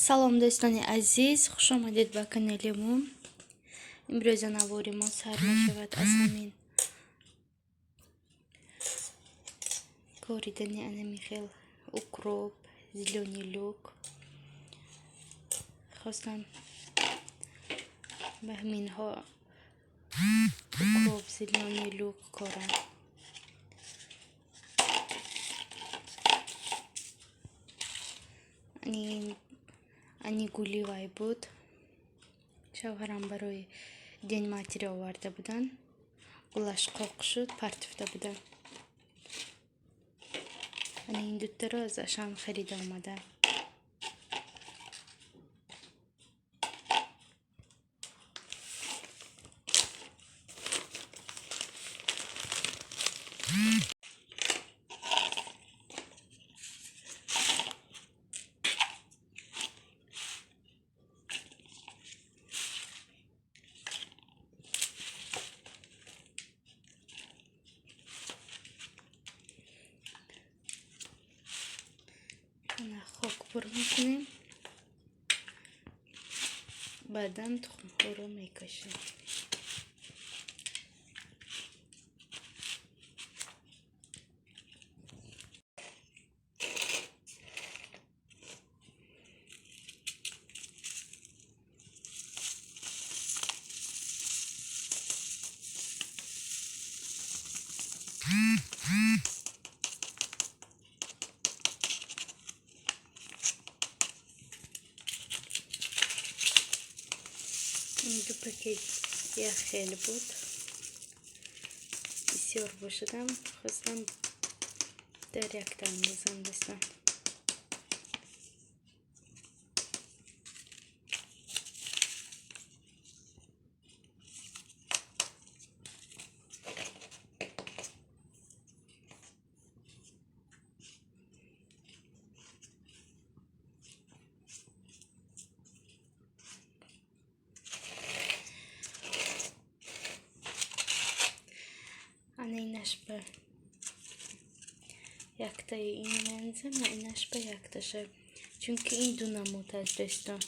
Салом, дӯстони азиз, хуш омадед ба канали мо. Имрӯза навори мо сар мешавад аз ҳамин коридани анами хел укроп, зелёный лук. Хостам ба ҳаминҳо укроп, зелёный лук корам. Ани гули вай буд. Шавҳарам барои День матери оварда буданд. Гулаш қоқ шуд, партофта буданд. Ани ин дутаро аз Ашан харида омадам. Ана, хок пур мекунем, баъдан тухмҳоро мекашем. Ин ду пакет як хел буд. Бисёр бошадам, хостам дар якта андозам, дӯстон. Ана, инаш ба яктаи ин меандозам, а инаш ба якташа, чунки ин ду намуд аст, дӯстон.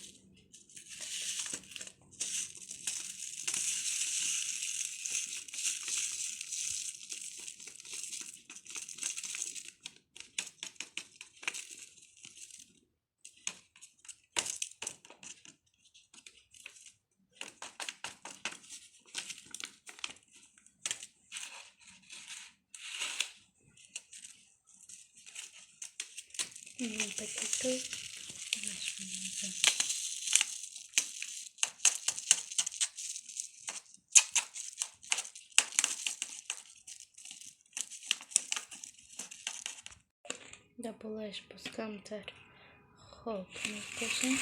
Ин пакетро инаш меандозам. Дар болояш боз камтар хок мекашем.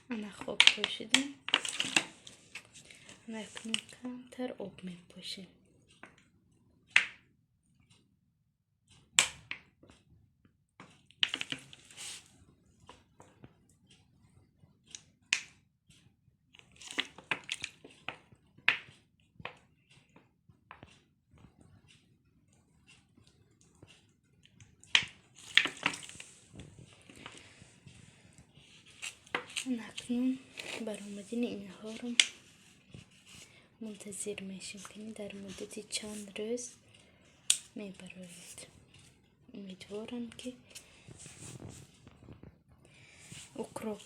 Ана, хок пошидем. Ана, акнун камтар об мепошем. Акнун баромадини инҳоро мунтазир мешем, ки дар муддати чанд рӯз мебарояд. Умедворам, ки укроп,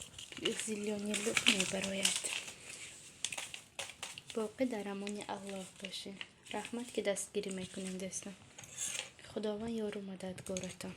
зелёный лук мебарояд. Боқӣ дар амони Аллоҳ бошед. Раҳмат, ки дастгирӣ мекунем, дӯстон. Худованд ёру мададгоратон.